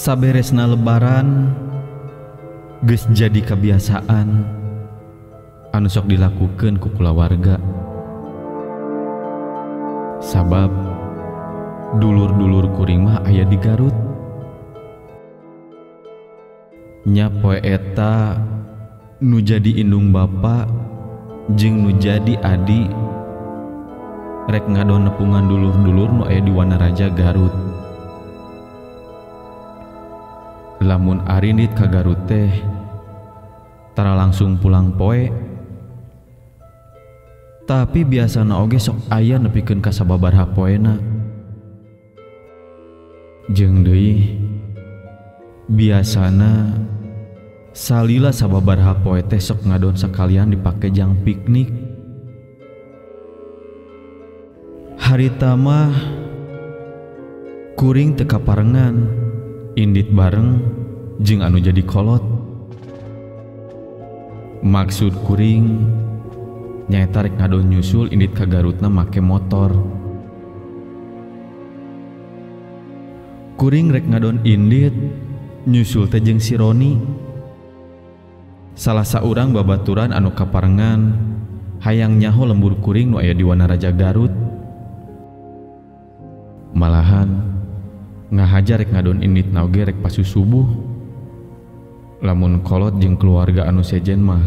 Saberesna lebaran geus jadi kebiasaan anu sok dilakukeun ku kulawarga. Sabab dulur-dulur kuring mah aya di Garut. Nya poe eta nu jadi indung bapa jeung nu jadi adi rek ngadon nepungan dulur-dulur nu aya di Wanaraja Garut. Lamun arindit ka Garut teh tara langsung pulang poe. Tapi biasana oge sok aya nepikeun ka sababaraha poena. Jeung deui biasana salila sababaraha poe teh sok ngadon sakalian dipake jang piknik. Harita mah kuring teu kaparengan indit bareng jeung anu jadi kolot. Maksud kuring nyaeta rek ngadon nyusul indit ka Garutna make motor. Kuring rek ngadon indit nyusul teh jeung si Roni. Salah saurang babaturan anu kaparengan hayang nyaho lembur kuring nu aya di Wanaraja Garut. Malahan ngahajar rek ngadon indit na oge rek pasu subuh. Lamun kolot jeung keluarga anu sejen mah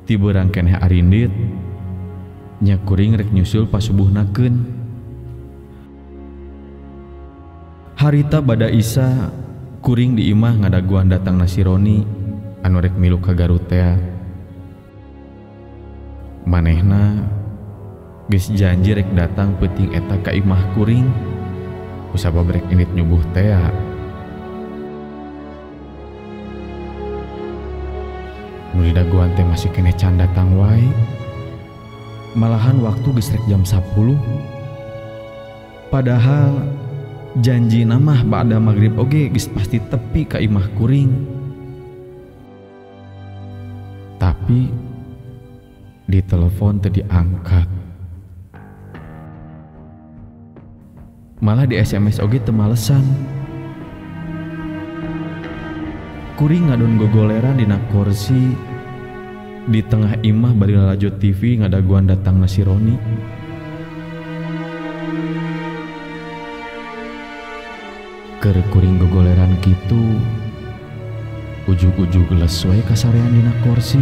ti beurang keneh arindit nya kuring rek nyusul pas subuhnakeun. Harita bada isa kuring di imah ngadaguan datangna si Roni anu rek milu ka Garut tea. Manehna geus janji rek datang peuting eta ka imah kuring kusabab rek indit nyubuh tea. Nu didaguan teh masih keneh can datang wae. Malahan waktu geus rek jam 10. Padahal janji mah ba'da magrib oge geus pasti tepi ka imah kuring. Tapi di telepon teu diangkat. Malah di SMS oge teu malesan. Kuring ngadon gogoleran dina kursi di tengah imah bari lalajo TV ngadaguan datangna si Roni. Keur kuring gogoleran kitu ujug-ujug les we kasarean dina kursi.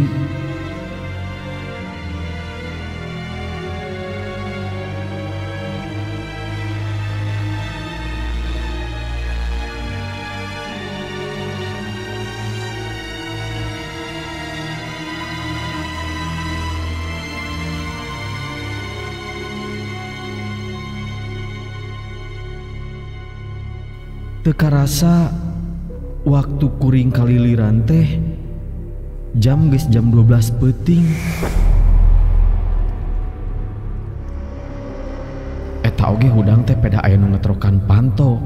Teu karasa waktu kuring kaliliran teh jam geus jam 12 peuting. Eta oge hudang teh peda aya nu ngetrokan panto.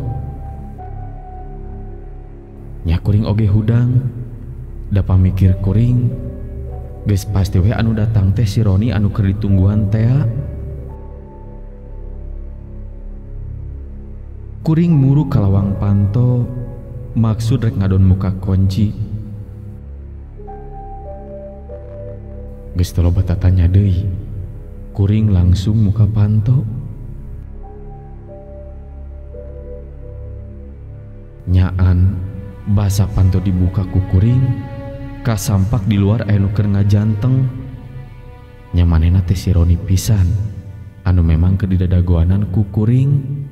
Nya kuring oge hudang da pamikir kuring geus pasti we anu datang teh si Roni anu keur ditungguan tea. Kuring muru kalawang panto maksud rek ngadon muka kunci. Geus teu loba tatanya deui, kuring langsung muka panto. Nyaan basa panto dibuka ku kuring, kasampak di luar aya nu keur ngajanteng. Nya manehna teh si Roni pisan anu memang keur didadagoanan ku kuring.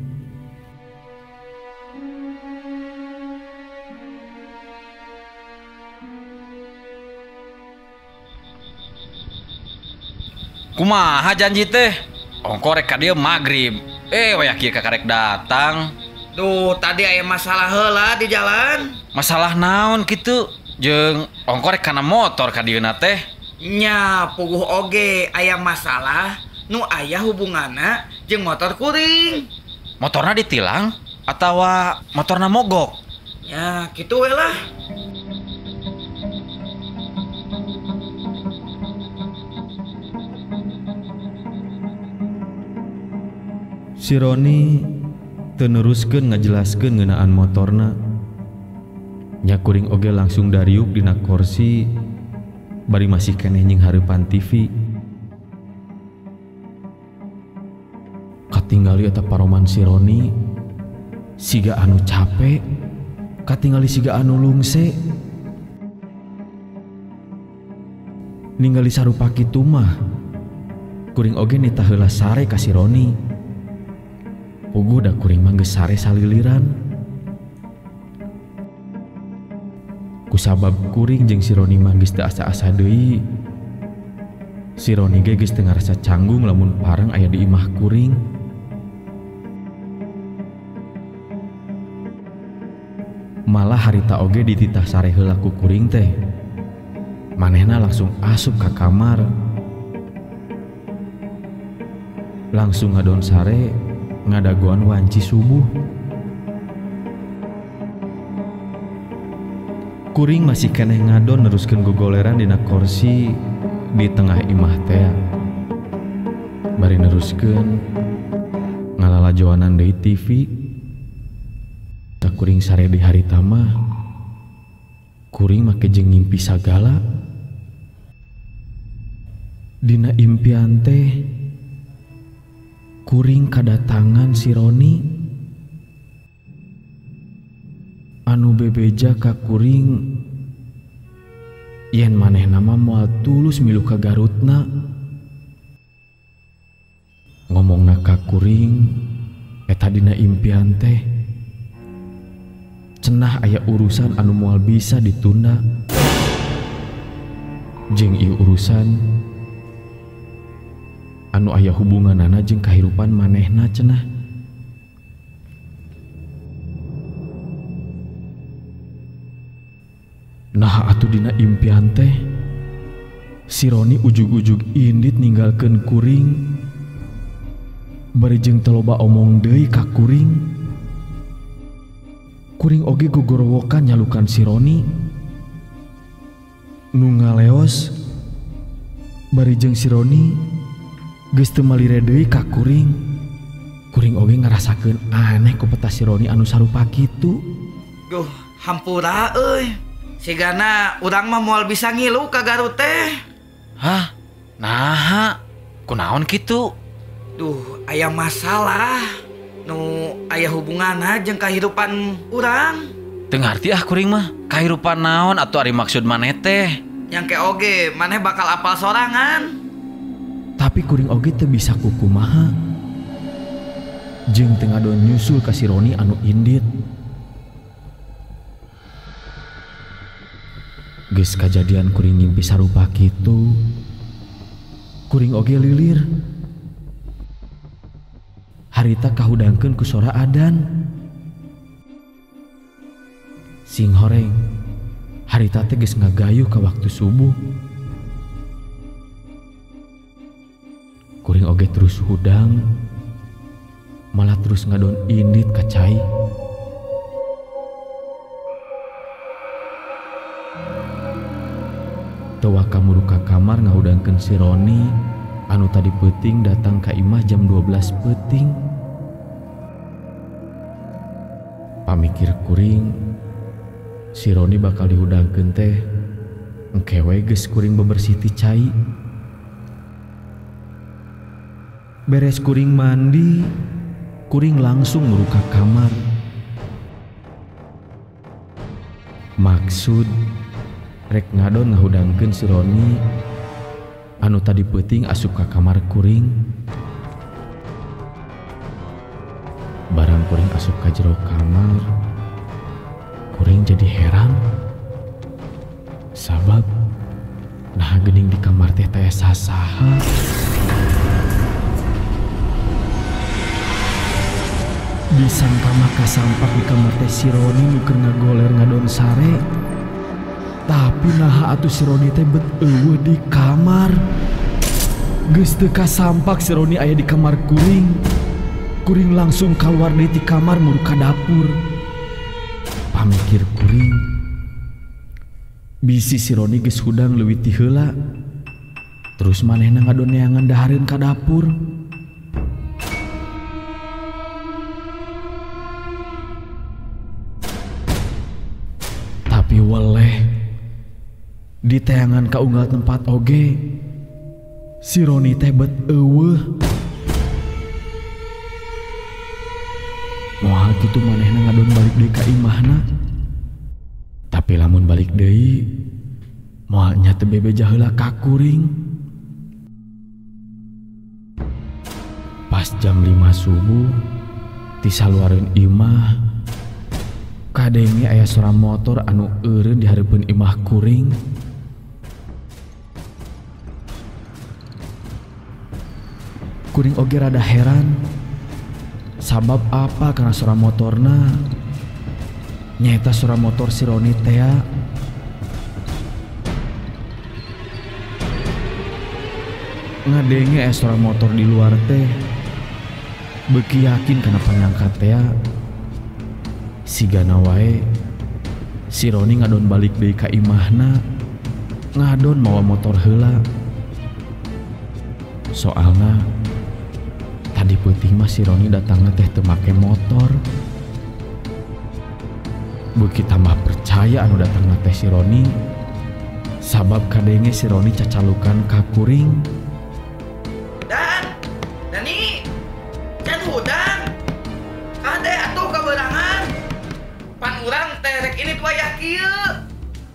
Kumaha janji teh? Ongko rek ka dieu magrib. Wayah kieu kakarek datang. Duh, tadi aya masalah heula di jalan. Masalah naon kitu? Jeung ongko rek kana motor ka dieuna teh. Nya puguh oge aya masalah nu aya hubunganna jeung motor kuring. Motorna ditilang atawa motorna mogok? Ya, kitu we lah. Si Roni teu neruskeun ngajelaskeun ngeunaan motorna. Nya kuring oge langsung dariuk dina kursi bari masih keneh nying hareupan TV. Katingali eta paroman si Roni siga anu capek, katingali siga anu lungse. Ningali sarupa kitu mah kuring oge nitah heula sare ka si Roni. Puguh da kuring mah geus sare saliliran. Kusabab kuring jeung si Roni mah geus teu asa-asa deui. Si Roni ge geus teu ngarasa canggung lamun pareng aya di imah kuring. Malah harita oge dititah sare heula ku kuring teh. Manehna langsung asup ka kamar. Langsung ngadon sare ngadagoan wanci subuh. Kuring masih keneh ngadon neruskeun gogoleran dina kursi di tengah imah teh. Bari neruskeun ngalalajoanan deui TV. Tak kuring sare di harita mah kuring make jeung ngimpi sagala. Dina impian teh kuring kadatangan si Roni anu bebeja ka kuring yen manehna mah moal tulus milu ka Garutna. Ngomongna ka kuring eta dina impian teh cenah aya urusan anu moal bisa ditunda. Jeung ieu urusan anu aya hubunganana jeung kahirupan manehna cenah. Nah atuh dina impian teh si Roni ujug-ujug indit ninggalkeun kuring bari jeung teu loba omong deui ka kuring. Kuring oge gogorowokan nyalukan si Roni nu ngaleos bari jeung si Roni geus teu malire deui ka kuring. Kuring oge ngarasakeun aneh ku peta si Roni anu sarupa kitu. Duh, hampura euy. Sigana urang mah moal bisa ngilu ka Garut teh. Hah? Naha? Kunaon kitu? Duh, aya masalah nu aya hubunganna jeung kahirupan urang. Teu ngarti ah kuring mah. Kahirupan naon atuh ari maksud maneh teh? Nyangke oge maneh bakal apal sorangan. Tapi kuring oge teu bisa kukumaha. Jeung teu ngadon nyusul ka si Roni anu indit. Geus kajadian kuring ngimpi sarupa kitu. Kuring oge lilir. Harita kahudangkeun ku sora adan. Sing horeng, harita teh geus ngagayuh ka waktu subuh. Kuring oge terus hudang, malah terus ngadon indit ka cai. Teu waka muru ka kamar ngahudangkeun si Roni anu tadi peuting datang ka imah jam 12 peuting. Pamikir kuring si Roni bakal dihudangkeun teh engke we geus kuring bebersih ti cai. Beres kuring mandi, kuring langsung muru ka kamar. Maksud rek ngadon ngahudangkeun si Roni anu tadi peuting asup ka kamar kuring. Barang kuring asup ka jero kamar, kuring jadi heran. Sabab nah geuning di kamar teh taya sasaha. Disangka mah kasampak di kamar teh si Roni nu keur ngagoler ngadon sare. Tapi naha atuh si Roni teh bet eueuh di kamar. Geus teu kasampak si Roni aya di kamar kuring. Kuring langsung kaluar deui ti kamar muru ka dapur. Pamikir kuring, bisi si Roni geus hudang leuwih ti heula. Terus manehna ngadon neangan dahareun ka dapur. Weleh di teangan kaunggal tempat oge si Roni teh bet eueuh. Moal kitu manehna ngadon balik deui ka imahna. Tapi lamun balik deui moal nya teu bebeja heula ka kuring. Pas jam 5 subuh ti saluareun imah kadenge aya suara motor anu eureun di hareupeun imah kuring. Kuring oge rada heran sabab apa karena suara motorna nyaeta suara motor si Roni tea. Ngadenge aya suara motor di luar teh beuki yakin kana panyangka tea. Sigana wae si Roni ngadon balik deui ka imahna, ngadon mawa motor heula. Soalna tadi peuting mah si Roni datangna teh teu make motor. Beuki tambah percaya anu datangna teh si Roni, sabab kadenge si Roni cacalukan ka kuring. Dan, Dani, can hudang, kade atuh kaberangan, pan urang teh rek ini wayah kieu.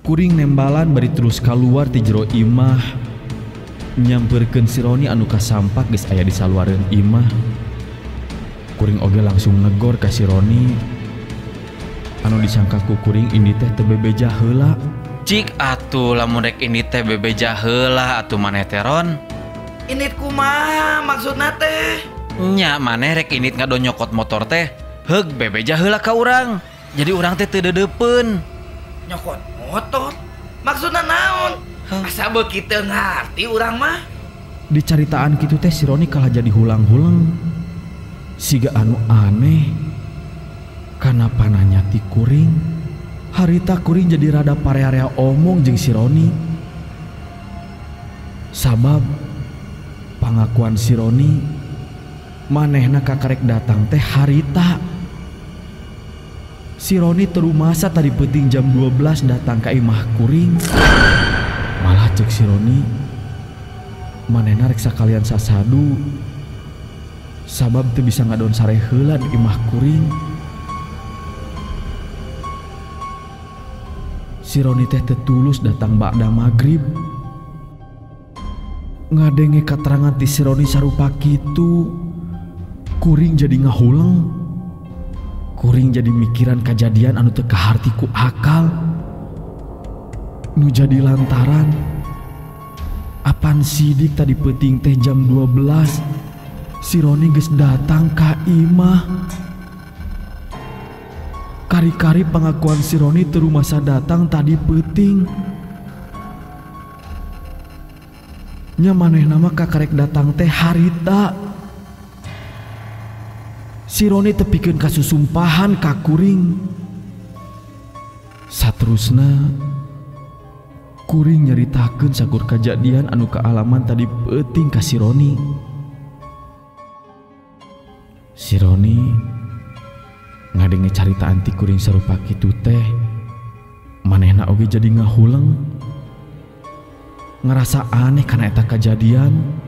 Kuring nembalan bari terus kaluar ti jero imah, nyamperkeun si Roni anu kasampak geus aya di saluareun imah. Kuring oge langsung negor ka si Roni anu disangka ku kuring ini teh teu bebeja heula. Cik atuh lamun rek ini teh bebeja heula atuh maneh teh Ron. Init kumaha maksudna teh? Nya maneh rek init ngadon nyokot motor teh heug bebeja heula ka urang. Jadi urang teh teu deudeupeun. Nyokot motor? Maksudna naon? Asa beuki teu ngarti urang mah. Dicaritaan kitu teh si Roni kalah jadi hulang-huleng. Siga anu aneh. Kana pananya ti kuring. Harita kuring jadi rada parea-area omong jeung si Roni. Sabab pangakuan si Roni manehna kakarek datang teh harita. Si Roni terumasa tadi peuting jam 12 datang ka imah kuring. Malah cek si Roni manehna rek sakalian sasadu sabab teu bisa ngadon sare heula di imah kuring. Si Roni teh teu tulus datang ba'da magrib. Ngadenge katerangan ti si Roni sarupa kitu, kuring jadi ngahuleng. Kuring jadi mikiran kajadian anu teu kaharti ku akal. Nu jadi lantaran apan sidik tadi peuting teh jam 12 si Roni geus datang ka imah. Kari-kari pengakuan si Roni teu rumasa datang tadi peuting. Nya manehna mah kakarek datang teh harita. Si Roni tepikeun kasusumpahan ka kuring. Saterusna kuring nyaritakeun sakur kajadian anu kaalaman tadi peuting ka si Roni. Si Roni ngadenge caritaan ti kuring sarupa kitu teh manehna oge jadi ngahuleng. Ngerasa aneh kana eta kajadian.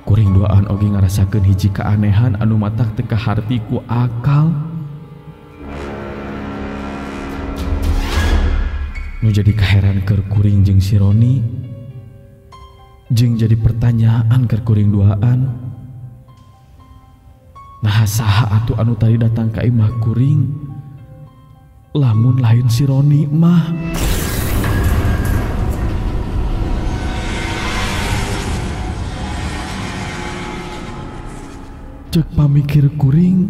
Kuring duaan oge ngarasakeun hiji keanehan anu matak teu kaharti ku akal. Nu jadi kaheran keur kuring jeung si Roni, jeung jadi pertanyaan keur kuring duaan. Nah saha atuh anu tadi datang ka imah kuring lamun lain si Roni mah. Cek pamikir kuring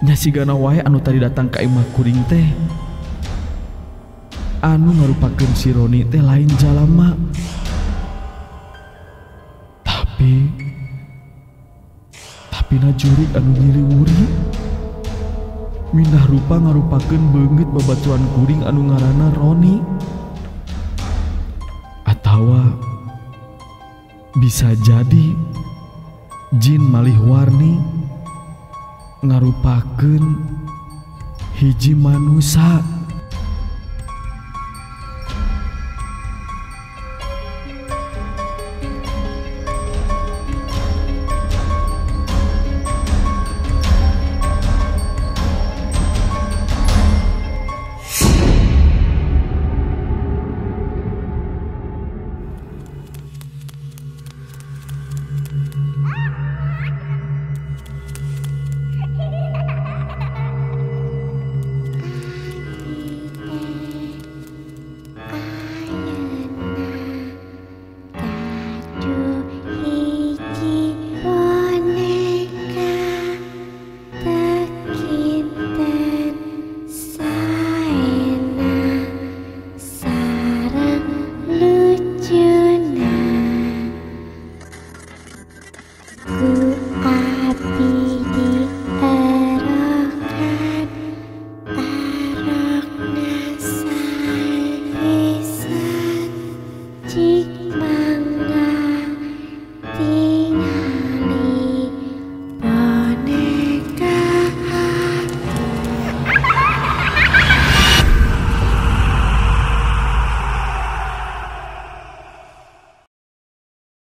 nya sigana wae anu tadi datang ka imah kuring teh anu ngarupakeun si Roni teh lain jalama, tapi na jurig anu nyiriwuri mindah rupa ngarupakeun beungeut babatuan kuring anu ngaranna Roni. Atawa bisa jadi jin malih warni ngarupakeun Hiji manusia.